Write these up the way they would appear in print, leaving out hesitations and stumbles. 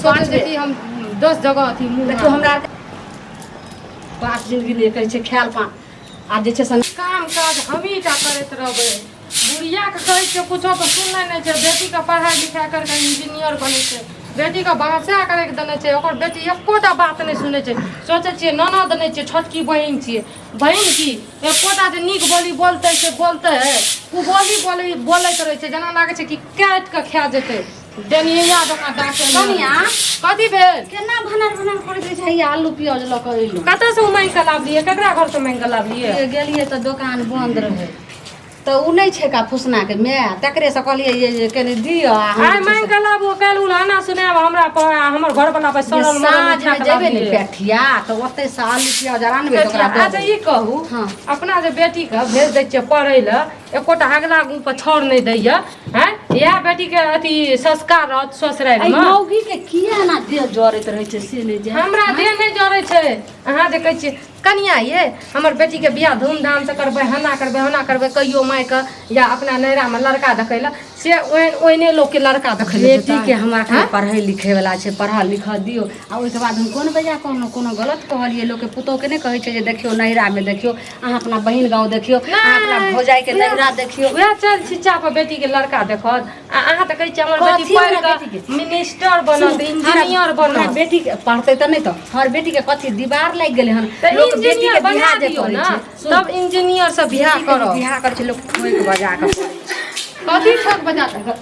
सोचै छै कि हम 10 जगह अथी मुँह देखियौ हमरा बात जिन्दगी नहि कहै छै खायल पान आ जे छै से काम काज हमही टा करैत रहबै। बुढ़ियाके कहै छियै कुछो तऽ सुनै नहि छै। बेटीके पढ़ाइ लिखाइ करिके इंजीनियर बनै छै, बेटीके बाँचा करैके देने छै, ओकर बेटी एकोटा बात नहि सुनै छै। सोचै छियै ननद नहि छियै, छोटकी बहिन छियै, बहिन की एकोटा जे नीक बोली बोलतै से बोलतै, ओ बोली बोली बोलैत रहै छै जेना लागै छै कि काटि कऽ खा जेतै। डनिया जकाँ डाँटे। कनिया। कथी भेल? केना भनर भनर करैत रहै छै? हैया आलू प्याज लऽ कऽ अयलहुँ। कतऽसँ ओ माँगि कऽ लाबलियै? ककरा घरसँ माँगि कऽ लाबलियै? गेलियै तऽ दोकान बन्द रहै, तऽ ओ नहि छै का फुसनाके माय, तकरेसँ कहलियै ये जे कनि दिअ आ हम आइ माँगि कऽ लाबू, काल्हि उल्हाना सुनायब हमरा पर आ हमर घरवला पर जे सड़ल मरल साँझमे उठा कऽ जेबै ने लाबलियै। पेठिया तऽ ओतहिसँ आलू प्याज आर आनबै तऽ ओकरा दऽ अच्छा देबै। ई कहू, हँ। अपना जे बेटीके भेज दै छियै पढ़ै लए, एकोटा अगला मुँह पर छाउर नहि दैया। आँय, इएह बेटीके अथी संस्कार रहत एहि ससुरारिमे? मौगीके किया एना देह जरैत रहै छै से नहि जानि। हमरा देह नहि जरै छै। अहाँ जे कहै छियै कनिया ये हमर बेटीके बियाह धूमधामसँ करबै, हना करबै, होना करबै, कहियो मायके या अपना नैहरामे लड़का देखै लए, से ओहन ओहने लोकके लड़का देखै लए जेतै। बेटीके हमरा एखन पढ़ै लिखैवला छै, पढ़ऽ लिखऽ दियौ। आ ओहिके बाद हम कोन बेजा कहलहुँ? कोनो गलत कहलियै? लोकके पुतोहुके नहि कहै छै जे देखियौ नैहरामे देखियौ, अहाँ अपना बहिन गाँव देखियौ, अहाँ अपना भौजाइके नैहरा देखियौ। वएह चल छिच्चा पर बेटीके लड़का देखत आ अहाँ तऽ कहै छियै हमर बेटी कथी हमरा पढ़ि कऽ बेटीके? मिनिस्टर बनत, इंजीनियर हमरा बनत। बेटीके पढ़तै तऽ नहि तऽ हमर बेटीके कथी दीवार लागि गेलै हन? तऽ लोक बेटीके इंजीनियर बियाह बना जे दियौ करै ने छै सुन, तब इंजीनियर से बियाह बेटीके जे करब। बियाह करै छै लोक ठोकि बजा कऽ करै छै। कथी ठोक बजा कऽ?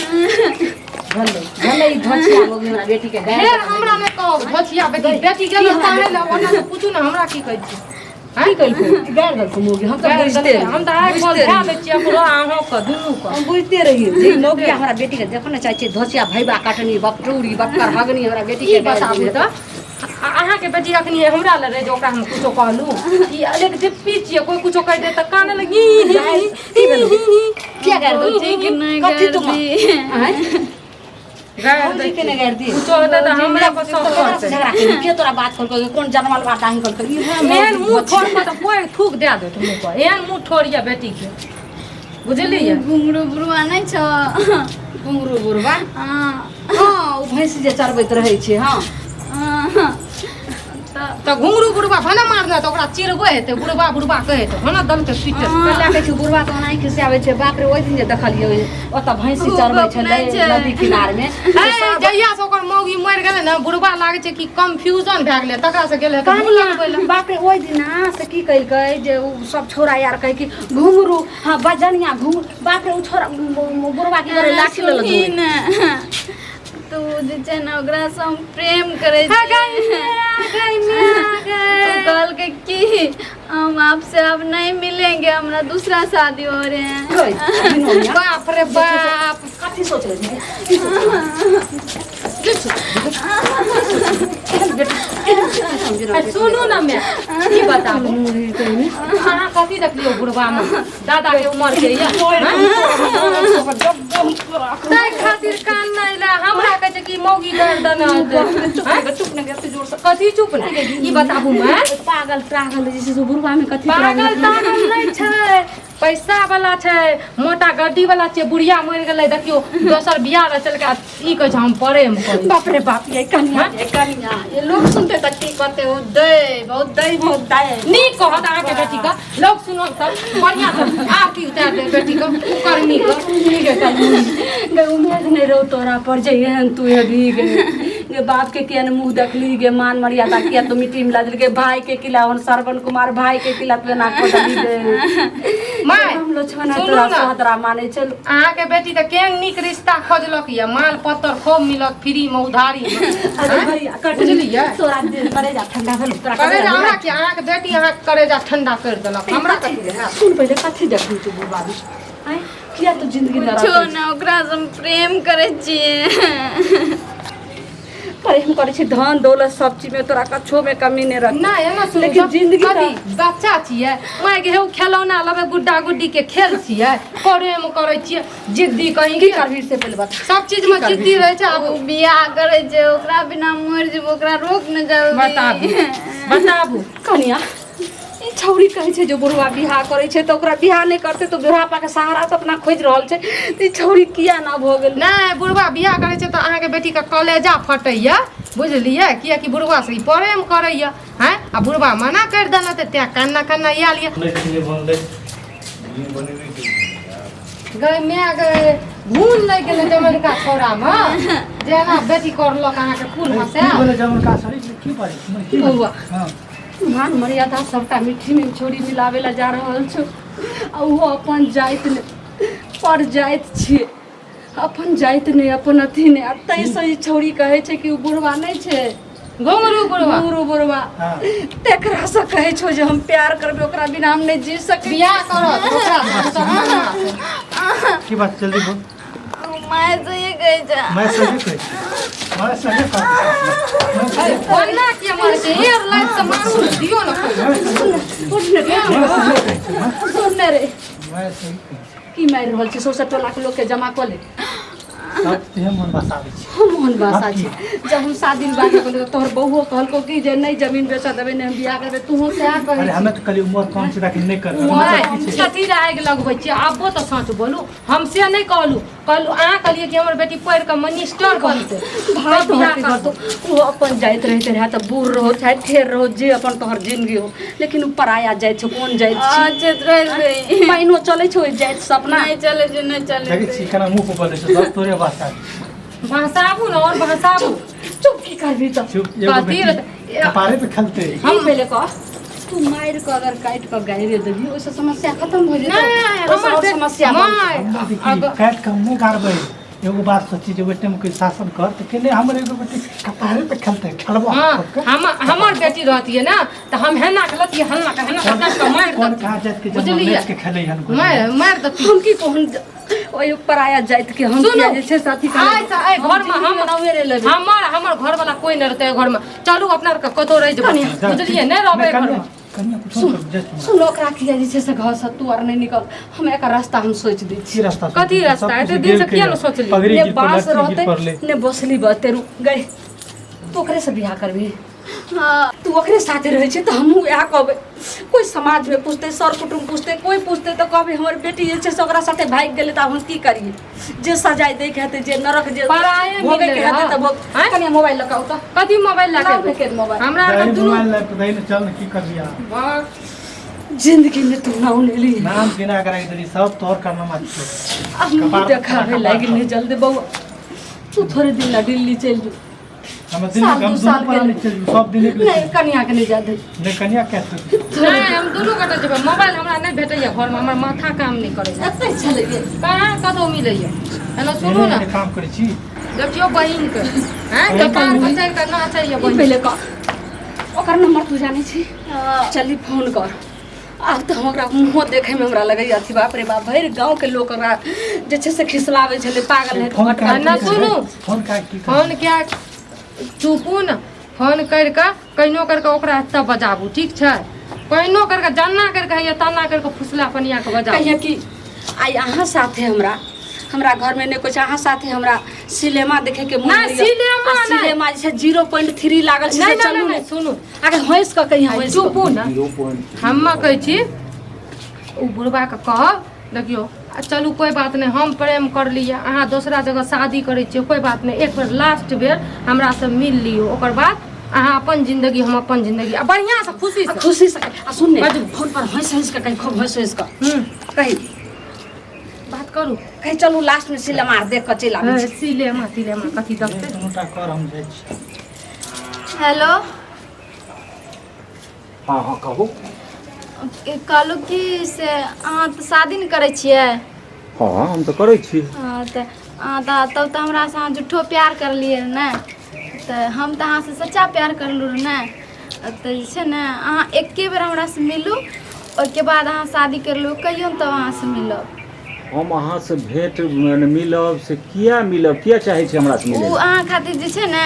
भेलै भेलै, ई धोछिया मौगी हमरा बेटीके गारि। फेर हमरा नहि कहब धोछिया बेटी। बेटी गेल पढ़ै लए, ओना तऽ पूछू ने हमरा की कहै छी? की कलको? गारि देलको मौगी? हम तऽ गारि बुझिते देलकै। हम तऽ आइ कल बुझिते धए रहियै। दै छियै ओकरो अहूँके दुनूके। हम बुझिते रहियै जे ई मौगी हमरा बेटीके देखऽ ने चाहै छै। धोछिया भैबा कटनी बपटूरी बक्कर हगनी हमरा बेटीके की गारि बताबू देने। तऽ अहाँके बेटी अखनी हमरा लग रहै जे ओकरा हम कुछो कहलहुँ? ई अलेक डिप्पी छियै, कोइ कुछो कहि दे तऽ काने लगी। की भेलै? किया गारि देलको? ठीक नहि। कथी गारि तुम दी। आँय? गारि दै भौजी के नहि गारि दी? कुछो हेतै तऽ हमरा पर सब ककरा से करतै। झगड़ा केलही? के तोरा बात कहलकौ? कोन जनमल बात अहीं कहलकौ? ई है एहन मौगी मुँह धोछिया। ठोर पर तऽ कोइ थूक दए देत मुँह पर, एहन मुँह ठोर यऽ बेटीके, बुझलियै? घुंघरू बुढ़वा नहि छौ? घुंघरू बुढ़वा? हँ। हँ, ओ भैंस जे चरबैत रहै छै? हँ। हँ, तऽ तऽ घुंघरू बुढ़वा भने मारने तऽ ओकरा चिड़बै हेतै, बुढ़वा बुढ़वा कहै हेतै, भने दलके पीटे। कल्ला कहै छै बुढ़वा तऽ ओनाही खिसियाबै छै। बाप रे, ओहि दिन जे देखलियै ओतऽ भैंसी ओ चरबै गप छलै नहि छै। नदी किनारमे। जहिया से ओकर मौगी मरि गेलै ने, बुढ़वा लागै छै कि कंफ्यूजन भए गेलै, तकरा से गेलै तऽ मुँह लगबै लए। बाप रे, ओहि दिना से की केलकै जे उ सब छौड़ा यार कहै कि घुंघरू, हँ बजनिया घुंघरू। बाप रे, उ छौड़ा बुढ़वा की करे, लाठी लऽ लऽ सुनही दौड़ै। ने तऽ ओ जे छै ने ओकरासँ हम प्रेम करै छियै। ओ कहलकै कि हम आपसे अब नहीं मिलेंगे, हमरा दूसरा शादी हो रहे हैं। गई, बिनोनिया। बाप रे बाप। कथी सोच रहे छी? की सोच रहे छी? आ सुनू ने मैं की बताबू, अहाँ कथी देखलियौ बुढ़वा में? दादा के उम्र के यऽ ताहि खातिर कान नहि लै। हमरा कहै छै कि मौगी गारि देने हेतै। चुप ने, एते जोर से। कथी चुप ने, ई बताबू मैं। पागल तागल जे छै से बुढ़वा में कथी तोरा पागल तागल नहि छै, पैसा वाला छै, मोटा गड्डी वाला छै। बुढ़िया मरि गेलै, देखियौ दोसर बियाह रचलकै आ ई कहै छै हम प्रेम करै छी। बाप रे बाप, ये कनिया, ये कनिया, ये लोग सुनते तऽ की कहते? ओ दै बहुत दै बहुत दै। नीक कहत अहाँके बेटीके लोक सुनत तऽ बढ़िआँ से आरती उतारि देब बेटीके कुकर्मी के। गे उम्मीद नहि रहो तोरा पर जे एहन तू हेबही। गे गे बाप के किया ने मुँह देखली? गे मान मर्यादा किया तू मिट्टी मिला देली? गे भाई के किला और श्रवण कुमार भाई के किला तू एना कऽ देली? गे माय, हम लक्ष्मण सुनू तोरा ने। सोहदरा मानै छल। अहाँके बेटी तऽ केहन नीक रिश्ता खोजलक यऽ, माल पत्तर खूब मिलत फ्री मे, उधारी मे। अरे भैया कट। बुझलियै? तोरा देह करेजा ठंडा भेल तोरा? करेजा हमरा की? अहाँके बेटी अहाँके करेजा ठंडा करि देलक, हमरा कथी हैत? सुन पहिले, कथी देखली तू बुढ़बा? आँय, किया तू जिंदगी नरक कुछो ने, ओकरासँ हम प्रेम करै छियै। प्रेम करै छी, धन दौलत सब चीज में तोरा कछो में कमी नहीं रख। नहि एना सुनू लेकिन तऽ जिंदगी तऽ- कथी बच्चा छियै माय के? हे खेलौना लेबै, गुड्डा गुड्डी के खेल छियै, प्रेम करै छियै, जिद्दी कहीं की के। करबी से पहिले बता। सब चीज में जिद्दी रहै छै आब। ओ बियाह करै छै, ओकरा बिना मरि जेबै, ओकरा रोक ने बताबू जल्दी। बताबू। कनिया, ई छौरी कहै छै जे बुढ़वा बियाह करै छै तऽ ओकरा बियाह नहि करतै तऽ बुढ़ापा के सहारा तऽ अपना खोजि रहल छै तऽ ई छौरी किया ना भऽ गेल नहि बुढ़वा बियाह करै छै तऽ अहाँके बेटीके कलेजा फटैया बुझलियै कियाकि बुढ़वा से ई प्रेम करैया हैं आ बुढ़वा मना करि देना तऽ तें कन्ना कन्ना आयल यऽ बनलै कि नहि बनलै नहि बनेबै कि गै माय गै भूल लागि गेलै जमनका छौड़ामे जेना बेटी करलक अहाँके फूल हँसा की बोले जमन का सरी की बारे मने की बारे? बौआ हाँ मान मर्यादा सबटा मिट्टी में छोड़ी मिलावे ला जा रहल छौ आ ओहो अपन जाति ने पर जाति छियै अपन जाति नहि अपन अथी नहि आ ताहिसँ ई छौड़ी कहै छै कि ओ बुढ़वा नहि छै घुंघरू बुढ़वा घुंघरू बुढ़वा हाँ तेकरासँ कहै छौ जे हम प्यार करबै ओकरा बिना हम नहि जी सकै बियाह करत ओकरा दोसर महीना की बात जल्दी बोल माय से ये कहै छै मैं सही कहै छी मैं सही कहै छी कोना के मारै छै एयर लाइट से मारू ने, दियौ ने कोइ। उठ ने रे, मैं सही कहै छी मैं- सुन ने रे मैं सही कहै छी की मारि रहल छी सौंसे टोलाके लोकके जमा कऽ ले सब तुहे मन बसाबै छी हम मोहन बासा आब की? छी जब हम शादी विवाह के गेलियै तोहर बहुओ कहलको कि जे नहि जमीन बेचऽ देबै नहि हम बियाह करबै तूहो सएह कहै अरे हमे तऽ कहलियै उमर कम छै ताकि नहि करबै नहि, मतलब की छै कथी लए आगि लगबै छियै आबो तऽ सच बोलू हम से नहि कहलहुँ कहलहुँ अहाँ कहलियै कि हमर बेटी पढ़ि कऽ मिनिस्टर बनतै भाय तब बियाह तोहर के घर करतौ। तो ओ अपन जाइत रहैत रहए तऽ बूढ़ रहो चाहे ठेर रहो जे अपन तोहर जिंदगी हो लेकिन ओ पराया जाइत छै कोन जाइत छै अच्छा रहि गई पानिओ चलै छै ओहि जाइत से अपना नहि चलै छै नहि चलै देखै छै छी केना मुँह पर बजै छै सब तोरे वास्ता भसाबू ने आओर भसाबू चुप की करबी तऽ चुप एगो कथी बेटी कपारे पे खेलते हम पहिले कह तू मारि कऽ अगर काटि कऽ गाड़ि देबही ओहिसँ समस्या खतम भऽ जेतौ नहि ओहिसँ हमर आओर समस्या बढ़तौ। माय हमरा देखी काटि कऽ हम नहि गाड़बै एगो बात सोची जे ओहि टाइम कोइ शासन कर तऽ केने हमर एगो बेटी कपारे पे खेलते खेलबो हाँ सबके। हम हमर बेटी रहतियै ने तऽ हम हेना के लतियै हन्ना के हेना के दस के मारि कोन देतियै कहाँ जाइत के जन्म बुझलियै नाचि के खेलै हन कोइ। मारि मारि देतियै हम की कहूँ ओहि पराया जाइत के हम सुनू, किया जे छै साथी आइ से एहि घरमे हम लेबै हमर हमर घरवाला कोइ नहि रहतै एहि घरमे चलू अपना आरके कतहु रहि जेबै जा। बुझलियै नहि रहबै कनिया घरमे कनिया कुछो नहि करू, जा तू। सुन ओकरा किया जे छै से घर से तू आर नहि निकल हम एकर रास्ता हम सोचि दै छी की रास्ता कथी सोचली? रास्ता? सब एते किछु दिन से गेल किया के नहि सोचली? पगड़ी ने गिर पड़लै, बाँस लड़की गिर रहतै पड़लै ने बसली बहतै रुक गई तू ओकरे से बियाह करबही हाँ तू ओकरे साथे रहै छै तऽ हमहूँ इएह कहबै कोइ समाजमे पूछतै सर कुटुम्ब पूछतै कोइ पूछतै तऽ कहबै हमर बेटी जे छै से ओकरा साथे भागि गेलै तऽ आब हम की करियै जे सजाय दैके हेतै जे नरक जे पराये भोगैके मिललै हेतै तऽ भोग आँय? कनि मोबाइल लऽ कऽ आउ तऽ कथी मोबाइल लए लाउ ने के के मोबाइल हमरा आरके दही दुनू मोबाइल लए कऽ दही ने चल ने की करबी अहाँ वाह, जिंदगीमे तू नाम लेली नाम गिना कऽ राखि देली सब तोहर कारनामा छियौ आब मुँह कपार- देखाबै कपार लागि नहि जल्दी बौआ तू थोड़े दिन ला दिल्ली चलि जो हमे दिल्ली साल हम दू दुनू साल के प्राणी चलि जेबै, सब दिन एक नहि कनियाके नहि जा दै नहि कनिया कए सकै नहि हम दुनू गोटे जेबै मोबाइल हमरा नहि भेटैया घरमे हमर माथा काम नहि करैया एतै छलैये कहाँ कतहु मिलैया एना सुनू ने काम करै छी देखियौ बहिनके हैं कपार पर चढ़ि कऽ नाचैया ई बहिन पहिले कह ओकर नंबर तू जानै छी चली फोन कर आब तऽ हम ओकरा मुँहो देखैमे हमरा लगैया अथी बाप रे बाप भरि गाँवके लोक ओकरा जे छै से खिसलाबै छलै पागल है फोन आ ना सुनू। फोन का की फोन क्या चुपू ने फोन करि कऽ कहिनो करि कऽ ओकरा एतऽ बजाबू ठीक छै कहिनो करि कऽ जन्ना करि कऽ हैया तन्ना करि कऽ फुसला पनिया कऽ बजाबू कहिया कि आइ अहाँ साथे हमरा हमरा घरमे नहि कोइ छै अहाँ साथे हमरा सिनेमा देखैके मन नहि, होइए। सिनेमा आ नहि। सिनेमा जे छै 0.3 लागल छै नहि से नहि चलू नहि ने नहि, सुनू अगर हँसि कऽ कहिया हँसि कऽ चुपू ने हमे कहै छी ओ बुढ़बाके कहब देखियौ आ चलू कोइ बात नहि हम प्रेम करलियै अहाँ दोसरा जगह शादी करै छियै कोइ बात नहि एक बेर लास्ट बेर हमरासँ मिल लियौ ओकर बाद अहाँ अपन जिन्दगी हम अपन जिन्दगी आ बढ़िआँसँ आ खुशीसँ खुशी से आ सुन ने बाजू। फोन पर हँसि हँसि कऽ कही खूब हँसि हँसि कऽ हूँ कही बात करू कही चलू लास्ट में सिनेमा आर देख कऽ चलि आबै छी सिलेमा तिलेमा कथी देखतै दुनूटा कर हम जाइ छी हेलो हँ हँ कहू कहलहुँ कि से अहाँ तऽ शादी ने करै छियै हँ हम तऽ करै छी हँ तऽ अहाँ तऽ तब तऽ हमरासँ अहाँ झूठो प्यार करलियै ने तऽ हम तऽ अहाँसँ सच्चा प्यार करलहुँ रहए ने तऽ जे छै ने अहाँ एक्के बेर हमरासँ मिलू ओहिके बाद अहाँ शादी करि लू कहियौ ने तब अहाँसँ मिलब हम अहाँसँ भेंट मने मिलब से किया मिलब किया चाहै छी हमरासँ ओ मिलै लए? अहाँ खातिर जे छै ने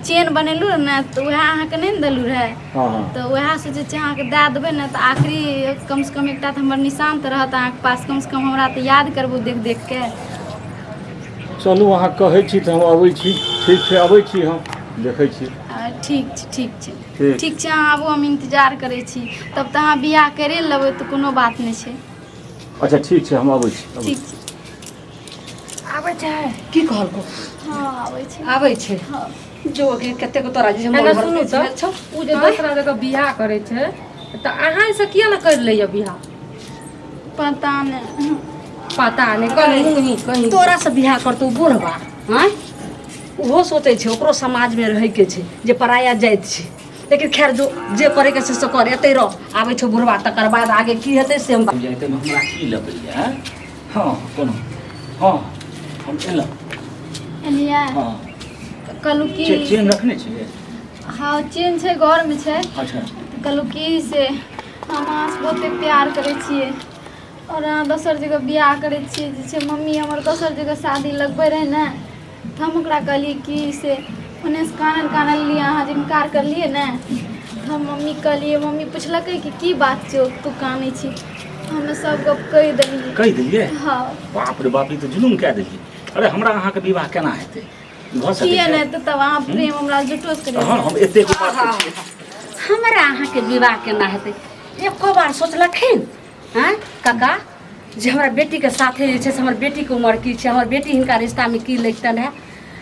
चेन बनेलहुँ रहए ने तऽ उएह अहाँके नहि ने देलहुँ रहए हँ हँ तऽ उएह सोचै छियै अहाँके दए देबै ने तऽ आखिरी कमसँ कम एकटा तऽ हमर निशान तऽ रहत अहाँके पास कमसँ कम हमरा तऽ याद करबू देख देख के चलू अहाँ कहै छी तऽ हम अबै छी ठीक छै अबै छी हम देखै छी ठीक छै, ठीक छै। ठीक। ठीक छै, अहाँ आबू, हम इंतजार करै छी। तब तऽ अहाँ बियाह करे लेबै तऽ कोनो बात नहि छै। अच्छा ठीक छै, हम अबै छी, अबै ठीक छै। आबै छै। की कहलको? हँ, आबै छै। आबै छै। हँ। जो कि कतेक तोरा जे छै एना मोन सुनू हरकत तऽ भेल छौ। ओ जे दोसरा जगह बियाह करै छै तऽ अहाँ से किया ने करि लैया बियाह? पता नहि। पता नहि कहीं कहीं तोरा से बियाह करतौ बुढ़बा? आँय, ओहो सोचै छै ओकरो समाजमे रहैके छै जे पराया जाति छै। लेकिन खैर जो जे करैके छै से कर, एतै रह, आबै छौ बुढ़बा तकर बाद आगे की हेतै से हम छी। जाइते हमरा की लगैया? हँ, कोनो हँ, हम एलहुँ। एलियै? हँ। कहलहुँ कि चेन रखने छियै? हँ, चेन छै, घरमे छै। अच्छा। कहलहुँ कि से हम अहाँसँ बहुते प्यार करै छियै आओर अहाँ दोसर जगह बियाह करै छियै। जे छै मम्मी हमर दोसर जगह शादी लगबै रहै ने, तऽ हम ओकरा कहलियै कि से ओन्नेसँ कानल कानल लिए, अहाँ जे इनकार करलियै ने, तऽ हम मम्मी कहलियै। मम्मी पुछलकै कि की बात छौ, तू कानै छी? हमे सब गप कहि देलियै। कहि देलियै? हँ। बाप रे बाप, ई तऽ जुलुम कए देलियै। अरे, हमरा अहाँके विवाह केना हेतै? भऽ सकै किए छै? नहि? तऽ तब अहाँ प्रेम हमरा झूठो से करै? हँ, हम एतेक उमर के छियै। हमरा अहाँके विवाह केना हेतै? एको बार सोचलखिन आँय काका जे हमरा बेटीके साथे जे छै से हमर बेटीके उमर की छै, हमर बेटी हिनका रिश्तामे की लगितनि रहए?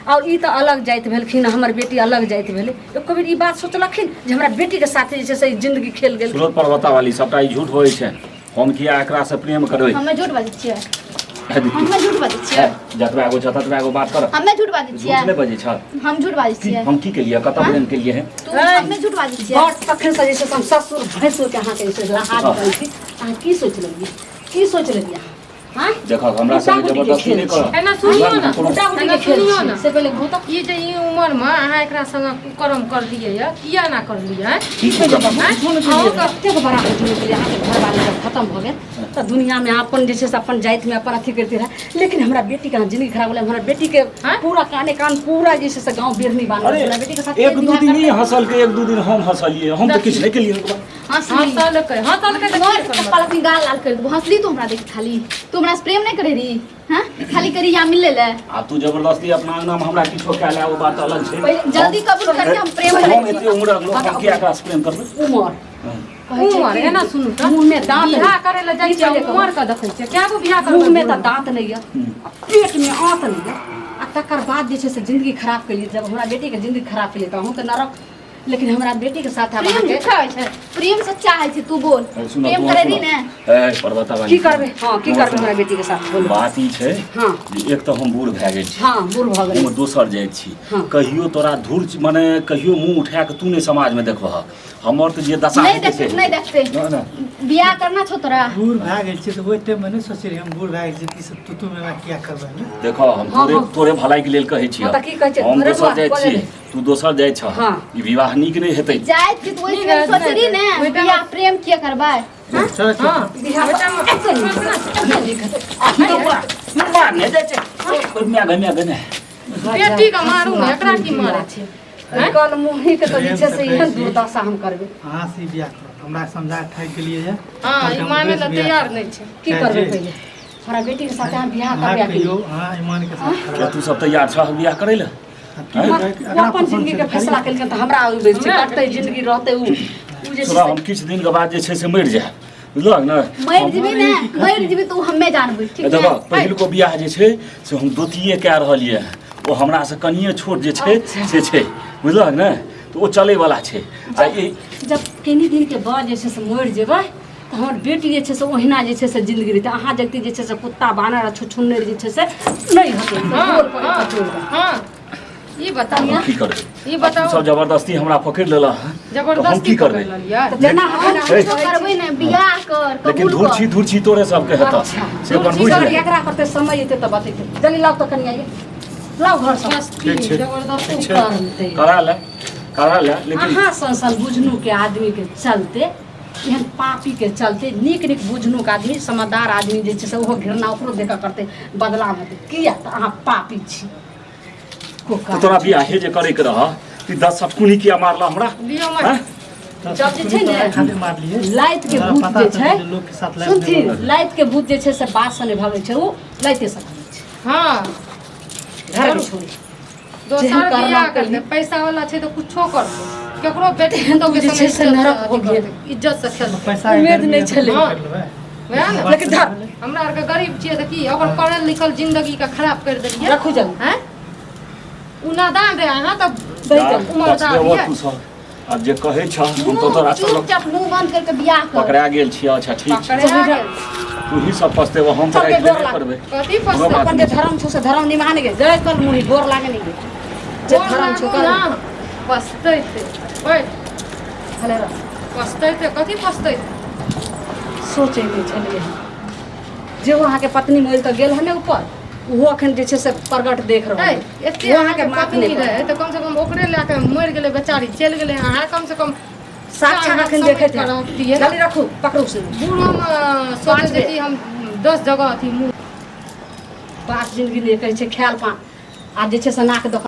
आओर ई तऽ अलग जाति भेलखिन, हमर बेटी अलग जाति भेलै। एको बेर ई बात सोचलखिन जे हमरा बेटीके साथे जे छै से ई जिन्दगी खेल गेल? सुरत पर्वता वाली, सबटा ई झूठ होइ छै। हम किया एकरा से प्रेम करबै? हमे झूठ बाजै छियै? हमे झूठ बाजै छियै? जतबा एगो छ ततबा एगो बात कर। हमे झूठ बाजै झूठ छियै? नहि बजै छ। हम झूठ बाजै की छियै? हम की केलियै? कतऽ प्रेम केलियै हे? तू हमे झूठ बाजै छियै? बड़ तखन से जे छै से हम ससुर भैंसुरके अहाँके जे छै लहाज करै छी। अहाँ की सोचि लेलियै? की सोचि लेलियै अहाँ? आँय? देखो, हमरा संगे गुड्डा गुड्डीके जबरदस्ती खेल नहि छै। कर। एना सुनियो ने। गुड्डा गुड्डीके एना खेल सुनियो छै। ने। से पहिले कहू तऽ। ई जे ई उमर में अहाँ एकरा संगे कुकर्म करलियै ये, किया ना करलियै आँय? की कुकर्म? आँय? अहूँके कतेक बड़ा होटल गेलै अहाँके घरवाली। जब खतम भऽ गेल तऽ दुनियामे अपन जे छै से अपन जातिमे अपन अथी करते रहए, लेकिन हमरा बेटीके अहाँ जिंदगी खराब भेलै। हमरा बेटीके आँय? पूरा काने कान पूरा जे छै से गाँव बिरनी बान्हल अरे छै। हमरा बेटीके साथ एक के दू बियाह दिन करतै? ई हँसलकै, एक दू दिन हम हँसलियै। हम तऽ किछु नहि केलियै ओकरा। हँसली। हँसलकै, हँसलकै तऽ मोर की करबै? चप्पल अपनी गाल लाल कर देबो। हँसली तू हमरा देख, खाली तू हमरा से प्रेम नहीं करे रही? हाँ, खाली करी यहाँ मिले ले। आब तू जबरदस्ती अपना अंगना में हमरा किछो कए ले, ओ बात अलग छै। पहिले जल्दी कबूल करके हम प्रेम करै हम छी। एते उम्रक लोक, हम किया एकरा से प्रेम करबै? उमर कहै छै उमर कि एना सुनू तऽ मुँहमे दाँत बियाह करे लए जाइ ई छियै पहिले कहू। उमर के देखै छियै, कए गो बियाह करबै? मुँहमे तऽ दाँत नहि यऽ आ पेटमे आँत नहि यऽ, आ तकर बाद जे छै से जिंदगी खराब केलियै। जब हमरा बेटीके जिंदगी खराब केलियै तऽ अहूँके नरक। लेकिन हमरा बेटीके साथ आब प्रेम अहाँके झूठा होइ छै? प्रेम सच्चा होइ छै। तू बोल, अरे सुनऽ, प्रेम तू करे सुनऽ। रही ने? ए, पर्वता वाली, की करबै? हँ, की करबै हमरा बेटीके साथ? बोलू। बात ई छै हँ। जे एक तऽ हम बूढ़ भए गेल छी। हँ, बूढ़ भऽ गेलै। हम दोसर जाइत छी। हँ। कहियो तोरा धूर मने कहियो मुँह उठा कऽ तू नहि समाजमे देखबह। हमर तऽ जे दशा नहीं हेतै से देखते, नहीं देखते। नहि, नहि। बियाह करना छौ तोरा? बूढ़ भए गेल छियै तऽ ओहि टाइममे नहि सोचै रहियै हम बूढ़ भए गेल छियै तऽ ई सब तू तू मेरा किया करबै ने। देखो, हम हँ, तोरे हँ। तोरे भलाइके लेल कहै छियह। हँ, तऽ की कहै छै? हम अरे दोसर बौआ, जाइत बोले छी, ने। तू दोसर जाइ छह। हँ। ई विवाह नीक नहि हेतै। जाइत छी तऽ ओहि नीक समय हैत, सोचली नहि ने ओहि टाइम- बियाह प्रेम किया करबै? चलो चलो। हँ, बियाह ओहि टाइममे एते नीक हेतै, एते नीक हेतै। नहि जाइ छै, माय गै, माय गै, माय। बेटी के मारू ने, एकरा की मारै छै? कल मुँही के तऽ जे छै से प्रेम से एहन कहै छी। दुर्दशा हम करबै। अहाँ से ई बियाह करब, हमरा समझा ठकि गेलियै ये। हँ, ई मानै लए तैयार नहि छै। की चाहे करबै जे- पहिले? हमरा बेटीके साथ अहाँ बियाह अहाँ करबै कि कहियौ, अहाँ ईमान के साथ क्या करब। तू सब तैयार छह बियाह करै लए? आब की आँय? करबै? ओ अकरा अपन पसन्द जिंदगी छै के तऽ फैसला करियौ। केलखिन तऽ हमरा ओहि बेर छै हमरा कटतै जिंदगी रहतै उ उ जे छै सुनऽ, हम किछु दिनके बाद जे छै से मरि जायब, बुझलहक ने? मरि जेबी ने, मरि जेबी तऽ ओ हमे जानबै, ठीक देखो, छै? पहिलुको बियाह जे छै से हम दोतिए कए रहल यऽ। ओ हमरा से कनिए छोट जे छै से छै, बुझलहक ने? तऽ ओ चलैवला छै आ ई जब कनि दिनके बाद जे छै से मरि जेबै तऽ हमर बेटी जे छै से ओहिना जे छै से जिंदगी रहतै। अहाँ जगती जे छै से कुत्ता बानर आ छुछुन्नर जे छै से नहि हेतै। हँ, गोल पर हँ, कचोर बा। हँ, ई बताउ। हम की करबै? ई बताउ। तू सब जबरदस्ती हमरा पकड़ि लेलह हँ, तऽ हम जबरदस्ती की करबै? पकड़ि लेलियै। तऽ जेना हम हे, कुछो करबै ने, बियाह कर, लेकिन कबूल धूर कर। छी, धूर छी तोरे सबके हेतह। अच्छा। से अपन धूर छी बुझि सर ले। एकरा करते समय एतै तऽ बतेतै। जल्दी लाउ तऽ कनिया ये, लाउ घर से। ठीक छै। जबरदस्ती ठीक छै। करतै। करा ले, करा ले, लेकिन अहाँ सन सन बुझनुक के आदमी के चलते, एहन पापी के चलते, नीक नीक बुझनुक आदमी, समझदार आदमी जे छै से ओहो घृणा ओकरो देखऽ करतै, बदलाव हेतै। किया तऽ अहाँ पापी छी। कोका। तऽ तोरा बियाहे जे करैके रह ई 10 सटकुनी किया मारलह हमरा? लिअ मार। हँ? जब जे छै ने, खातिर मारलियै। लाइत के हमरा भूत पता जे छलै छै जे लोक के साथ लाइत सुनथिन नहि। लाइत के भूत जे छै से बात से नहि भगै छै, ओ लाइते से भगै छै। हँ। घर के छोड़ी। दोसर जेहन कर्मा बियाह केली। करतै, पैसा वाला छै तऽ कुछो करतै। केकरो बेटी तेहन पुतोह के तू जे छै संगे से इज्जत नरक अथी हो गेल। करतै, इज्जत से खेलतै। पैसा उम्मीद नहि छलै। हँ। वएह ने। लेकिन धर। हमरा आरके गरीब छियै तऽ की ओकर पढ़ल लिखल जिंदगी के खराब करि देलियै। रखू जल्दी। हैं, उ नादान रहै, अहाँ तऽ दही चल। उमरदार बचबेबो यऽ। तू सब आब जे कहै छह हम तऽ तोरा सब लग चुपचाप मुंह बंद करके बियाह कर। पकड़ा गेल छियै। अच्छा ठीक छै। पकड़ा गेल। तू ही सब पछतेबो, हम चल तऽ गे, राखि गोर देबे लाग। करबै। कथी कोनो पछतेबै? बात अपन जे धर्म छौ से धर्म निभाने गे। जय कल मुनि गोर लागे नहीं गे, जे गोर धर्म छौ लागू कर। ना, पछतैते बैठ। भले रह। पछतैते कथी पछतैते? सोचै नहि छलियै हम जे ओ अहाँके पत्नी मरि कऽ गेल हन ऊपर, ओहो अखन जे छै से प्रगट देख रहल है, अइ। एते ओ अहाँके अहाँके माफ पत्नी नहि करत। रहै तऽ कम से कम ओकरे लए कऽ मरि गेलै बेचारी, चलि गेलै। अहाँ कम से कम साक्षात अखन समझि देखैत कऽ हैत। रहतियै ने। जल्दी रखू, पकड़ू से। बूढ़ोमे सोचै पाँच छै बेर। कि हम 10 जगह अथी मुँह बास जिंदगी नहि कहै छै ख्याल पान आ जे छै से नाक दोकान।